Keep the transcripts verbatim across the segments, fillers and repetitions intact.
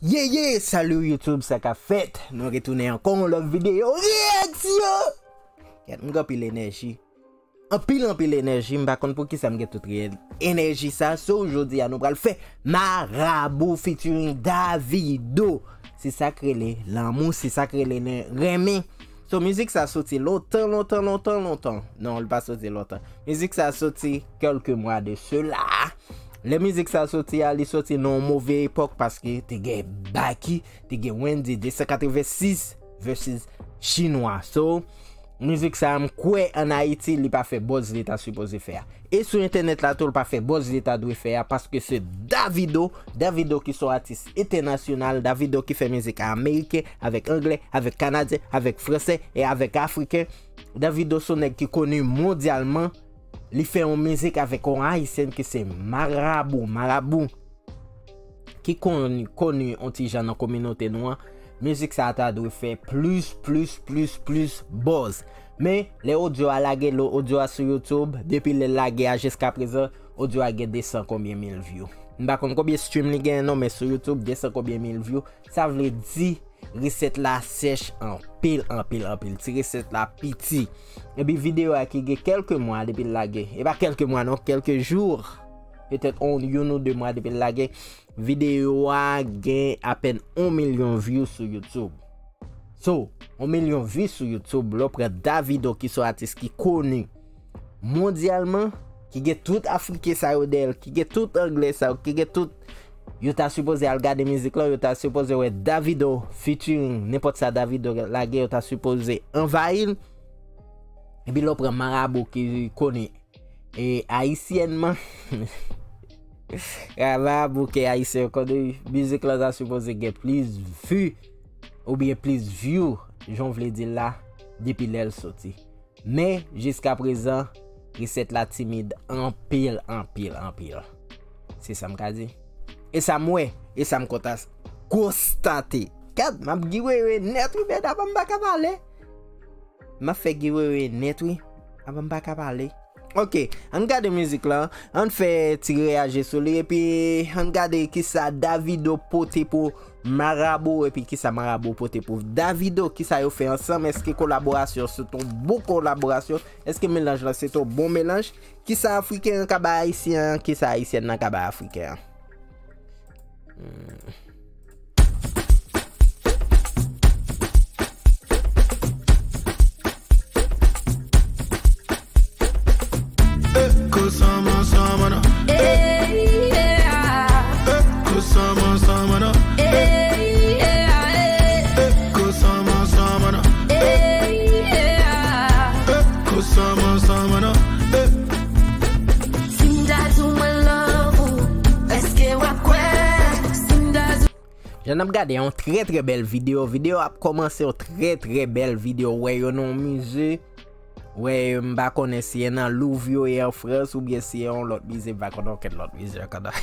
Ye ye, salut YouTube, sa k ap fèt? Nou retounen ankò yon lòt videyo reyaksyon. Kèt, m gen anpil enèji. Anpil, anpil enèji, m pa konn poukisa m gen tout reyèl enèji sa. So, jodi a nou pral fè Marabou featuring Davido. Se sa k rele lanmou, se sa k rele nen-, renmen. So, mizik sa soti lontan, lontan, lontan, lontan. Non, li pa soti lontan. Mizik sa soti kèlke mwa de sela. Lè mizik sa soti a, li soti nan yon move epòk paske te gen Baky, te gen Wendyy de san katreven sis versus Chinwa. So, mizik sa a, m kwè ann Ayiti, li pa fè buzz li ta sipoze fè a. E sou entènèt la tou, li pa fè buzz li ta dwe fè a, paske se Davido, Davido ki se yon atis entènasyonal, Davido ki fè mizik ameriken, avèk anglè, avèk kanadyen, avèk fransè e avèk afriken. Davido se yon nèg ki koni mondyalman. Li fè yon mizik avèk yon ayisyèn ki se Marabou, Marabou, ki koni, koni yon ti jan nan kominote nou an. Mizik sa a ta dwe fè plis, plis, plis, plis buzz. Men, lè odyo a lage, lè odyo a sou YouTube, depi lè l lage a jiska prezan, odyo a gen de san konbyen mil view. M pa konn konbyen stream li genyen non, men sou YouTube, de san konbyen mil view. Sa vle di, resèt la sèch anpil, anpil, anpil. Ti resèt la piti. Epi videyo a ki gen kèlke mwa depi l lage. E pa kèlke mwa non, kèlke jou. Petèt on, youn ou de mwa depi l lage. Videyo a gen apèn yon milyon view sou YouTube. So, yon milyon view sou YouTube, lè w pran Davido ki se yon atis ki koni mondyalman, ki gen tout afriken sa yo dèyè l, ki gen tout anglè sa yo, ki gen tout, yo ta sipoze al gade mizik lan, yo ta sipoze wè Davido featuring nenpòt sa Davido lage, yo ta sipoze anvayi l. Epi lè w pran Marabou ki koni e ayisyènman. Marabou ki ayisyen, yo koni mizik lan ta sipoze gen plis vi oubyen plis view, jan w vle di l la, depi lè l soti. Men, jiska prezan, resèt la timid anpil, anpil, anpil. Se sa m ka di. E sa m wè, e sa m konta-, konstate. Gad, m ap giwewe nèt wi, men avan m pa ka pale. M ap fè giwewe nèt wi, avan m pa ka pale. Ok, ann gade mizik lan, ann fè ti reyaji sou li, epi ann gade kisa Davido pote pou Marabou, epi kisa Marabou pote pou Davido, kisa yo fè ansanm, èske kolaborasyon se t on bon kolaborasyon, èske melanj lan se t on bon melanj, kisa afriken an ka bay ayisyen an, kisa ayisyèn nan ka bay afriken an. Hmm. Si m ta di w mwen love ou, èske w ap kwè? Si m ta di w Jan n ap gade yon trè trè bèl videyo. Videyo ap kòmanse yon trè trè bèl videyo. Wè yo nan yon mize. Wè, m pa konnen si e nan Louvre yo ye an Frans oubyen si e yon lòt mize, m pa konnen okenn lòt mize ankò non.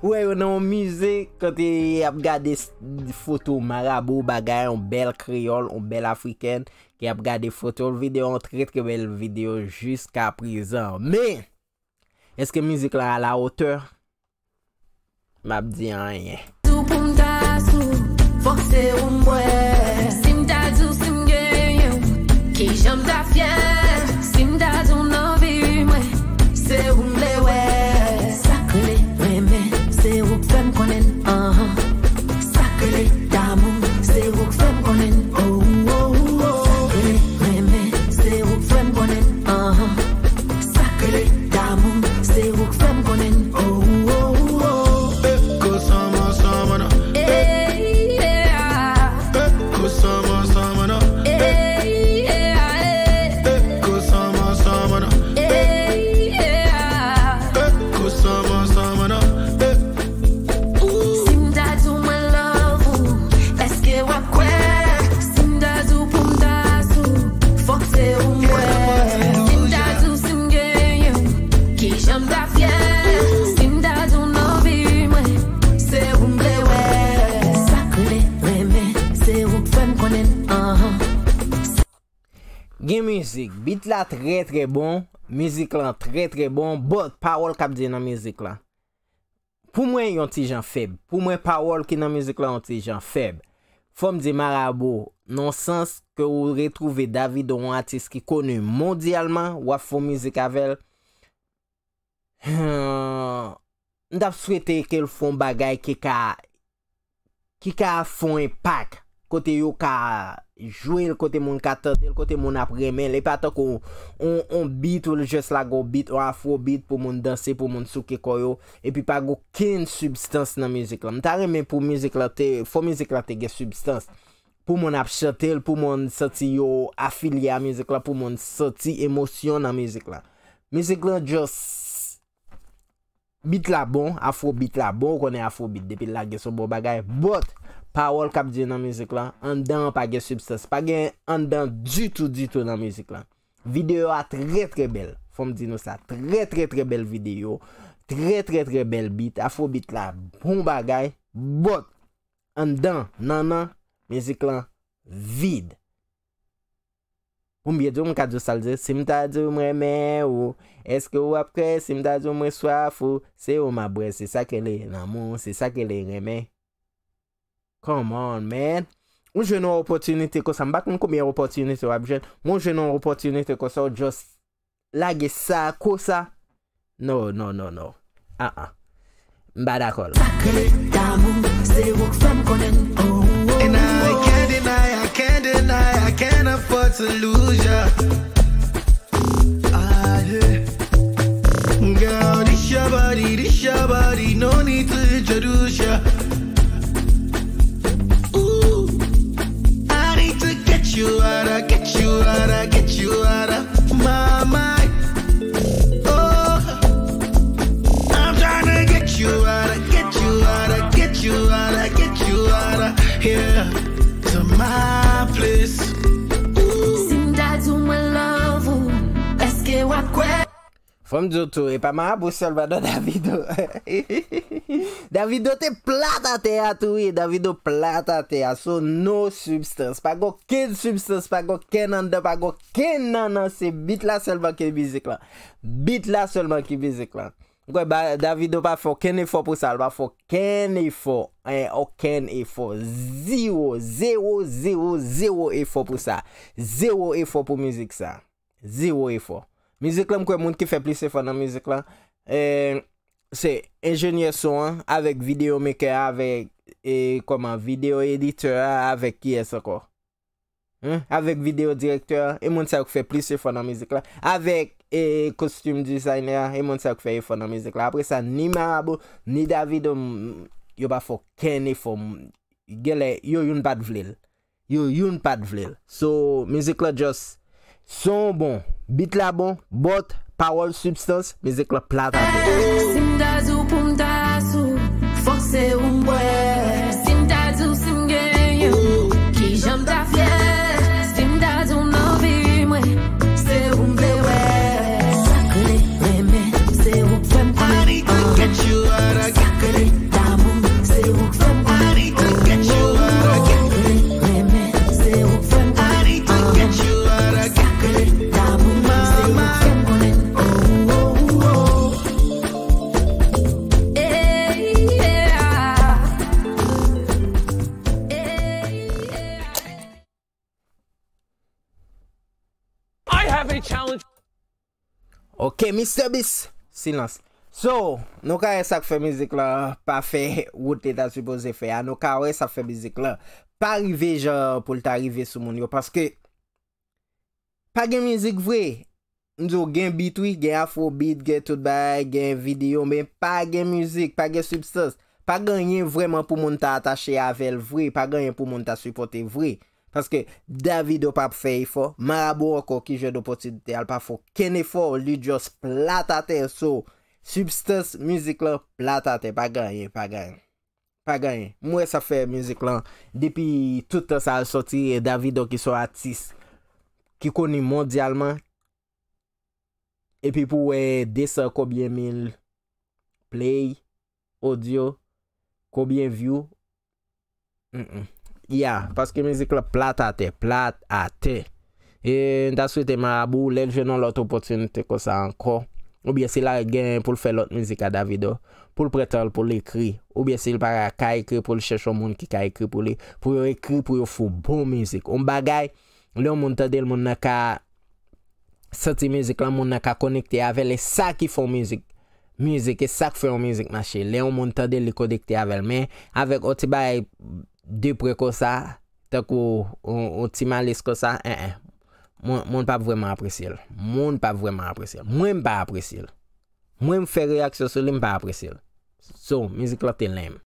Wè yo nan yon mize kote y ap gade s-, foto marabou, bagay, yon bèl kreyòl, yon bèl afrikèn, ki ap gade foto l. Videyo, yon trè trè bèl videyo jiska prezan. Men, èske mizik la a la otè? M ap di anyen. Tou pou m ta sou, fòk se ou m wè. Si m ta di w si m genyen w, kijan m ta fyè. Si m ta di w nan vi mwen, se ou m vle wè. Sa k rele renmen, se ou k fè m konnen, anhan. Sa k rele damou, se ou k fè m konnen, oh, oh, oh. Sa k rele renmen, se ou k fè m konnen, anhan. Sa k rele damou, se ou k fè m konnen, oh, oh, oh. Ey, yeah. Ey, yeah. Si m ta di w mwen love ou, èske w ap kwè? Si m ta di w pou m ta sou, fòk se ou m wè. Si m ta di w si m genyen w, kijan m ta fyè. Si m ta di w nan vi mwen, se ou m vle wè. Sa k rele renmen, se ou k fè m konnen, anhan. Gen mizik, beat la trè trè bon, mizik lan trè trè bon, but pawòl k ap di nan mizik la. pou mwen, yon ti jan fèb. Pou mwen, pawòl ki nan mizik la, yon ti jan fèb. Fò m di Marabo, nan sans ke ou retwouve Davido, yon atis ki koni mondyalman, w ap fè yon mizik avè l. M t ap swete ke l fè yon bagay ki ka, ki ka fè yon enpak, kote yo ka jwe l, kote moun ka tande l, kote moun ap renmen l. E pa tankou yon, yon beat ou l jis lage yon beat, yon afro beat pou moun danse, pou moun souke kò yo. Epi pa gen okenn sibstans nan mizik la. M ta renmen pou mizik la te, fò mizik la te gen sibstans. Pou moun ap chante l, pou moun santi yo afilye a mizik la, pou moun santi emosyon nan mizik la. Mizik la just, beat la bon, afro beat la bon, ou konnen afro beat depi l lage se yon bon bagay, but pawòl k ap di nan mizik la, anndan an pa gen sibstans, pa gen anndan ditou, ditou nan mizik la. Videyo a trè, trè bèl, fò m di nou sa, trè, trè, trè bèl videyo, trè, trè, trè bèl beat, afro beat la bon bagay, but anndan, nannan, mizik lan vid. Pou m byen di w, m ka di w sa l di, si m ta di w m renmen ou, èske w ap kwè? Si m ta di w mwen swaf ou, se ou m ap bwè, se sa k rele lanmou, se sa k rele renmen. Come on, man. Ou jwenn yon opòtinite konsa, m pa konn konbyen opòtinite w ap jwenn, men w jwenn yon opòtinite konsa, w just lage sa, konsa. No, no, no, no. Ah, ah. M pa dakò l. Sa k rele damou, se ou k fè m konnen, oh, oh, oh. And I can't deny, I can't deny, I can't afford to lose ya. Ah, yeah. Girl, this your body, this your body, no need to introduce ya. Ooh, I need to get you out of, get you out of, get you out of my mind. Oh, I'm tryna get you out of, get you out of, get you out of, get you out of here to my place. Ooh. Si m ta di w mwen love ou, èske w ap kwè? Fò m di w tou, e pa Marabo sèlman non, Davido. Davido te plat atè a tou, wi. Davido plat atè a. So, no substance. Pa gen okenn substance, pa gen okenn anndan, pa gen okenn nannan. Se beat la sèlman ki mizik la. Beat la sèlman ki mizik la. M kwè ba, Davido pa fè okenn efò pou sa. Li pa fè okenn efò. En, okenn efò. Zewo, zewo, zewo, zewo efò pou sa. Zewo efò pou mizik sa. Zewo efò. Mizik la, m kwè moun ki fè plis efò nan mizik la, eh, se enjenyè son an, avèk videyo maker a, avèk, eh, kòman, videyo editè a, avèk kiyès ankò? Hein? Avèk videyo direktè a, e moun sa yo k fè plis efò nan mizik la. Avèk, eh, costume designer a, e moun sa yo k fè efò nan mizik la. Apre sa, ni Marabo, ni Davido, m, yo pa fè okenn efò. M, genlè, yo youn pa t vle l. Yo youn pa t vle l. So, mizik la just son bon, beat la bon, but pawòl, substance, mizik la plat atè. Si m ta di w pou m ta sou, fòk se ou m bwè. Si m ta di w si m genyen w, kijan m ta fyè. Si m ta di w nan vi mwen, se ou m vle wè. Sa k rele renmen, se ou k fè m konnen. Sa k rele damou, se ou k fè m konnen. Sa k rele renmen, se ou k fè m konnen. Sa k rele damou, se ou k fè m konnen. Oh, oh, oh. Hey, yeah. Hey, yeah. I have a challenge. Ok, Mister Beast, silans. So, nou ka wè sa k fè mizik la pa fè wout li ta sipoze fè a. Nou ka wè sa k fè mizik la pa rive jan pou l ta rive sou moun yo. Paske pa gen mizik vre. M di w gen beat wi, gen afro beat, gen tout bagay, gen videyo, men pa gen mizik, pa gen sibstans. Pa gen anyen vrèman pou moun ta atache avè l vre, pa gen anyen pou moun ta sipòte vre. Paske Davido p ap fè efò, Marabo ankò ki jwenn opòtinite a, l pa fè okenn efò, li just plat atè. So, sibstans mizik lan plat atè, pa gen anyen, pa gen anyen. Pa gen anyen. M wè sa fè mizik lan, depi tout tan sa al sòti, e Davido ki se yon atis ki koni mondyalman, epi pou w wè de san konbyen mil play, odyo, konbyen view. Mm, mm. Ya, paske mizik la plat atè, plat atè. E m ta swete Marabo, lè l jwenn yon lòt opòtinite konsa ankò, oubyen si l a gen pou l fè lòt mizik a Davido, pou l pran tan l pou l ekri. Oubyen si l pa ka ekri, pou l chèche yon moun ki ka ekri pou li, pou yo ekri, pou yo fè yon bon mizik. Yon bagay, lè yon moun tande l, moun nan ka santi mizik lan, moun nan ka konekte avè l, e sa ki fè yon mizik. Mizik, e sa k fè yon mizik mache. Lè yon moun tande l, li konekte avè l. Men, avèk yon ti bagay de pre konsa, tankou yon, yon ti malis konsa, en, en. Moun, moun p ap vrèman apresye l. Moun p ap vrèman apresye l. Mwen, m pa apresye l. Mwen, m fè reyaksyon sou li, m pa apresye l. So, mizik lan te lame.